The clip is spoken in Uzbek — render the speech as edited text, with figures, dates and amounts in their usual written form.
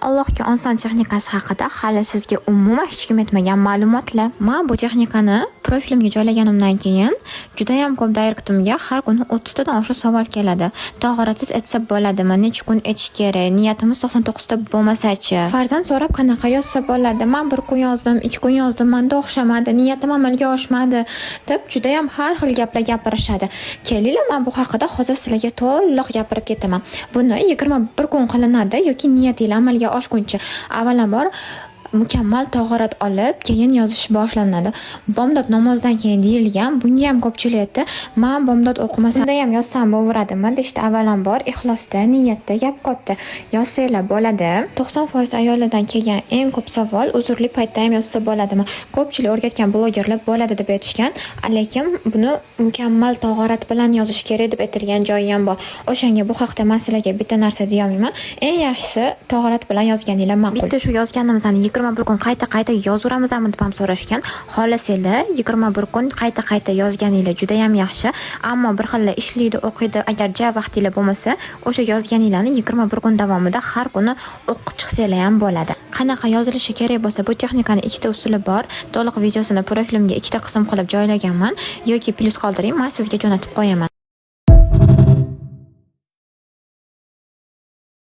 Allohga oson texnikasi haqida hali sizga umuman hech kim aytmagan ma'lumotlar. Man bu texnikani profilimga joylaganimdan keyin judayam ko'p directimga har kuni 30 tadan oshiq savol keladi. Tog'oratsiz aytsa bo'ladimi? Necha kun aytish kerak? Niyatimiz 99 ta bo'lmasa-chi? Farzand so'rab qanaqa yozsa bo'ladi? Man bir kun yozdim, 2 kun yozdim, manda o'xshamadi, niyatim amalga oshmadi, deb judayam har xil gaplar gapirishadi. Kelinglar, man bu haqida hozir sizlarga to'liq gapirib ketaman. Buni 21 kun qilinadi yoki niyatinglar amalga oshguncha. Avvalambor mukammal tog'orat olib, keyin yozish boshlanadi. Bomdod namozidan keyin deyilgan, bunga ham ko'pchilik aytdi: "Man bomdod o'qimasam, unda ham yozsam bo'laveradimi?" deyishdi. Avvalambor ixlosda, niyatda gap katta. Yozsanglar bo'ladi. 90% ayollardan kelgan eng ko'p savol: uzrli paytda ham yozsa bo'ladimi? Ko'pchilik o'rgatgan blogerlar bo'ladi deb aytishgan, lekin buni mukammal tog'orat bilan yozish kerak deb aytilgan joyi ham bor. O'shanga bu haqda man sizlarga bitta narsa deyolmayman. Eng yaxshisi, tog'orat bilan yozganinglar ma'qul. Bitta shu yozganimizni 21 kun qayta-qayta yozaveramizmi, deb ham so'rashgan. Xohlasanglar, 21 kun qayta-qayta yozganinglar judayam yaxshi. Ammo bir xillar ishlaydi, o'qiydi. Agar ja vaqtinglar bo'lmasa, o'sha yozganinglarni 21 kun davomida har kuni o'qib chiqsanglar ham bo'ladi. Qanaqa yozilishi kerak bo'lsa, bu texnikani ikkita usuli bor. To'liq videosini profilimga ikkita qism qilib joylaganman yoki plyus qoldiring, man sizga jo'natib qo'yaman.